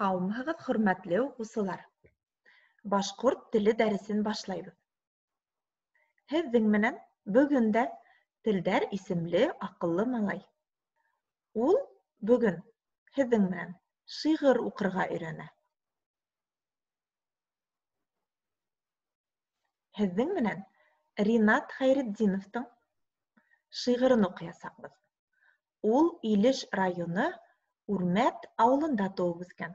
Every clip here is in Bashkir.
Һаумыһығыҙ, хөрмәтле уҡыусылар! Башҡорт теле дәресен башлайбыҙ. Һеҙҙең менән бөгөн дә Телдәр исемле аҡыллы малай. Ул бөгөн һеҙҙең менән шиғыр уҡырға өйрәнә. Һеҙҙең менән Ринат Хәйретдиновтың шиғырын уҡыясаҡбыҙ. Ул Илеш районы Үрмәт ауылында тыуып үҫкән.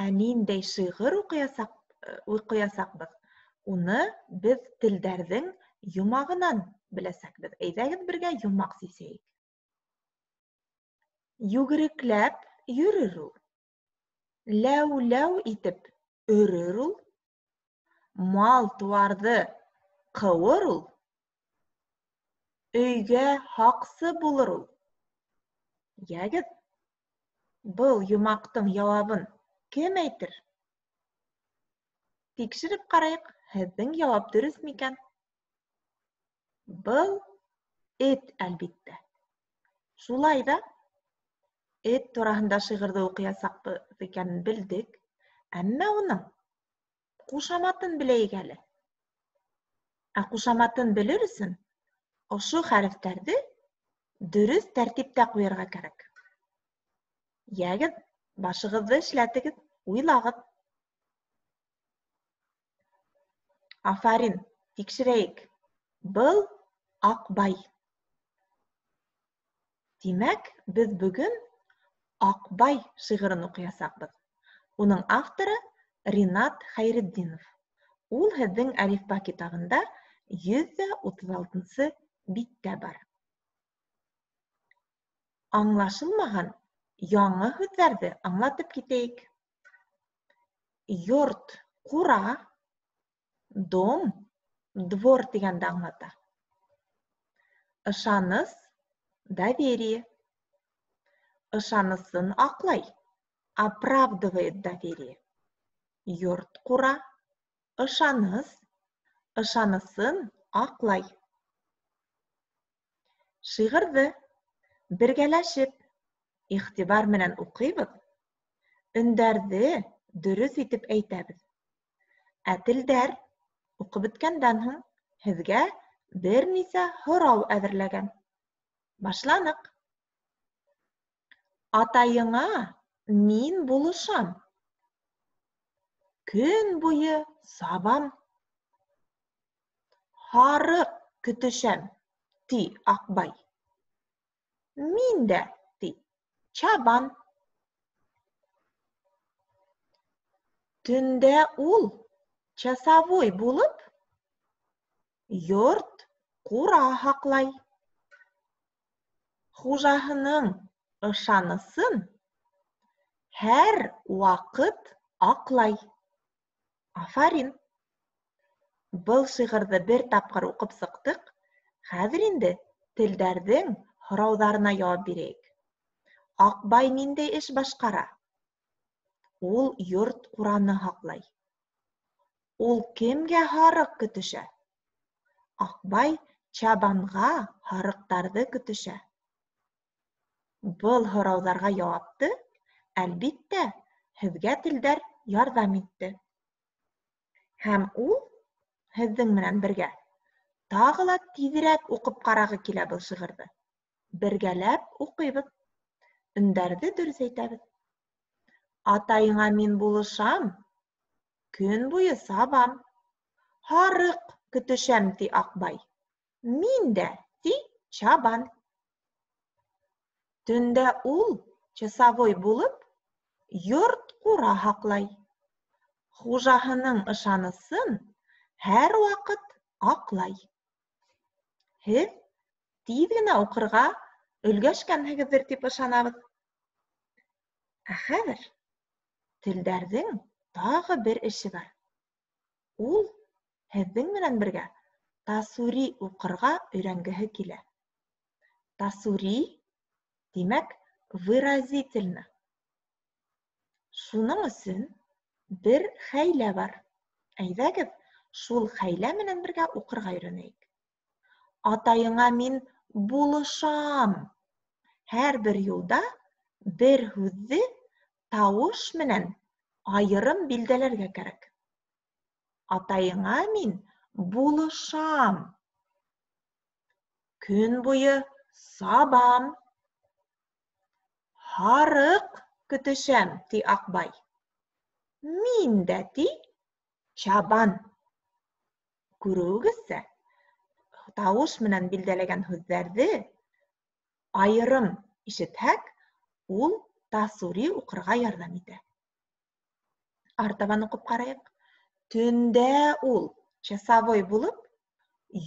Ә ниндәй шиғыр уҡыясаҡбыҙ, уны беҙ телдәрҙең йомағынан беләсәкбеҙ. Әйҙәгеҙ бергә йомаҡ сисәйек. Йүгерекләп йөрөр ул, ләү-ләү итеп өрөр ул, мал-тыуарҙы ҡыуыр ул, өйгә һаҡсы булыр ул. Йәгеҙ, был йомаҡтың яуабын кем әйтер? Тикшереп ҡарайыҡ, һеҙҙең яуап дөрөҫ микән? Был эт, әлбиттә. Шулай ҙа эт тураһында шиғырҙы уҡыясаҡбыҙ икәнен белдек, әммә уның ҡушаматын беләйек әле. Ә ҡушаматын белер өсөн ошо хәрефтәрҙе дөрөҫ тәртиптә ҡуйырға кәрәк. Йәгеҙ, башығыҙҙы эшләтегеҙ, уйлағыҙ. Афарин, тикшерәйек. Был Аҡбай. Тимәк, беҙ бөгөн Аҡбай шиғырын уҡыясаҡбыҙ. Уның авторы Ринат Хәйретдинов. Ул һеҙҙең әлифба китабында 136-нсы биттә бар. Аңлашылмаған яңы һүҙҙәрҙе аңлатып китәйек. Йорт ҡура, дом двор тигәнде аңлата. Ышаныс доверие. Ышанысын аҡлай, оправдывает доверие. Йорт ҡура, ышаныс, ышанысын аҡлай. Шиғырҙы бергәләшеп, иғтибар менән уҡыйбыҙ, өндәрҙе дөрөҫ итеп әйтәбеҙ. Ә телдәр уҡып бөткәндән һуң һеҙгә бер нисә һорау әҙерләгән. Башланыҡ. Атайыңа мин булышам. Көн буйы сабам. Һарыҡ көтөшәм, ти Аҡбай. Мин дә, ти, чабан. Төндә ул часовой булып, йорт ҡура һаҡлай. Хужаһының ышанысын һәр ваҡыт аҡлай. Афарин! Был шиғырҙы бер тапҡыр уҡып сыҡтыҡ, хәҙер инде телдәрҙең һорауҙарына яуап бирәйек. Аҡбай ниндәй эш башҡара? Ул йорт ҡураны һаҡлай. Ул кемгә һарыҡ көтөшә? Аҡбай чабанға һарыҡтарҙы көтөшә. Был һорауҙарға яуапты, әлбиттә, һеҙгә телдәр ярҙам итте. Һәм ул һеҙҙең менән бергә тағы ла тиҙерәк уҡып ҡарағы килә был шиғырҙы. Бергәләп уҡыйбыҙ. Өндәрҙе дөрөҫ әйтәбеҙ. Атайыңа мин булышам, көн буйы сабам. Һарыҡ көтөшәм, ти Аҡбай. Мин дә, ти чабан. Төндә ул часовой булып, йорт ҡура һаҡлай. Хужаһының ышанысын һәр ваҡыт аҡлай. Һеҙ тиҙ генә уҡырға өлгәшкәнһегеҙҙер тип ышанабыҙ. Ә хәҙер телдәрҙең тағы бер эше бар. Ул һеҙҙең менән бергә тасури уҡырға өйрәнгеһе килә. Тасури, тимәк, выразительно. Шуның өсөн бер хәйлә бар. Әйҙәгеҙ, шул хәйлә менән бергә уҡырға өйрәнәйек. Атайыңа мин булышам. Һәр бер юлда бер һүҙҙе Тауыш менән айырым билдәләргә кәрәк. Атайыңа мин булышам. Көн буйы сабам. Һарыҡ көтөшәм, ти Аҡбай. Мин дә, ти, чабан. Күреүегеҙсә, тауыш менән билдәләгән һүҙҙәрҙе айырым ишетһәк, ул тасури уҡырға ярҙам итә. Артабан уҡып ҡарайыҡ. Төндә ул часовой булып,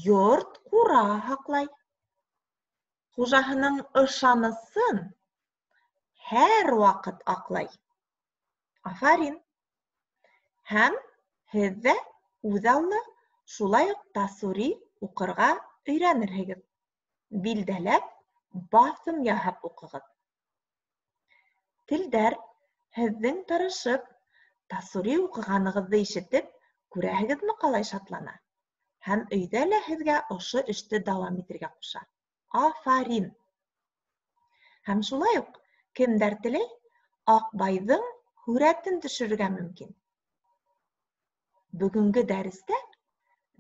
йорт ҡура һаҡлай. Хужаһының ышанысын һәр ваҡыт аҡлай. Афарин! Һәм һеҙ ҙә үҙаллы шулай уҡ тасури уҡырға өйрәнерһегеҙ. Билдәләп, баҫым яһап уҡығыҙ. Телдәр һеҙҙең тырышып, тасури уҡығанығыҙҙы ишетеп, күрәһегеҙме ҡалай шатлана? Һәм өйҙә лә һеҙгә ошо эште дауам итергә ҡуша. Афарин! Һәм шулай уҡ кемдәр теләй, Аҡбайҙың һүрәтен төшөрөргә мөмкин. Бөгөнгө дәрестә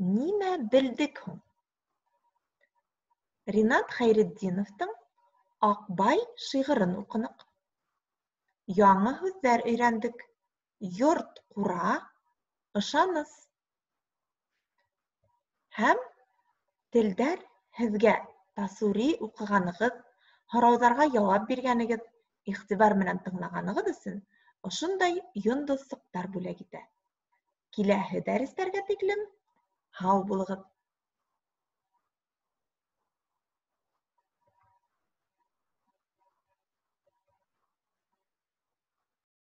нимә белдек һуң? Ринат Хәйретдиновтың Аҡбай шиғырын уҡыныҡ. Яңы һүҙҙәр өйрәндек. Йорт-ҡура, ышаныс. Һәм телдәр һеҙгә тасури уҡығанығыҙ, һорауҙарға яуап биргәнегеҙ, иғтибар менән тыңлағанығыҙ өсөн ошондай йондоҙсоҡтар бүләк итә. Киләһе дәрестәргә тиклем һау булығыҙ!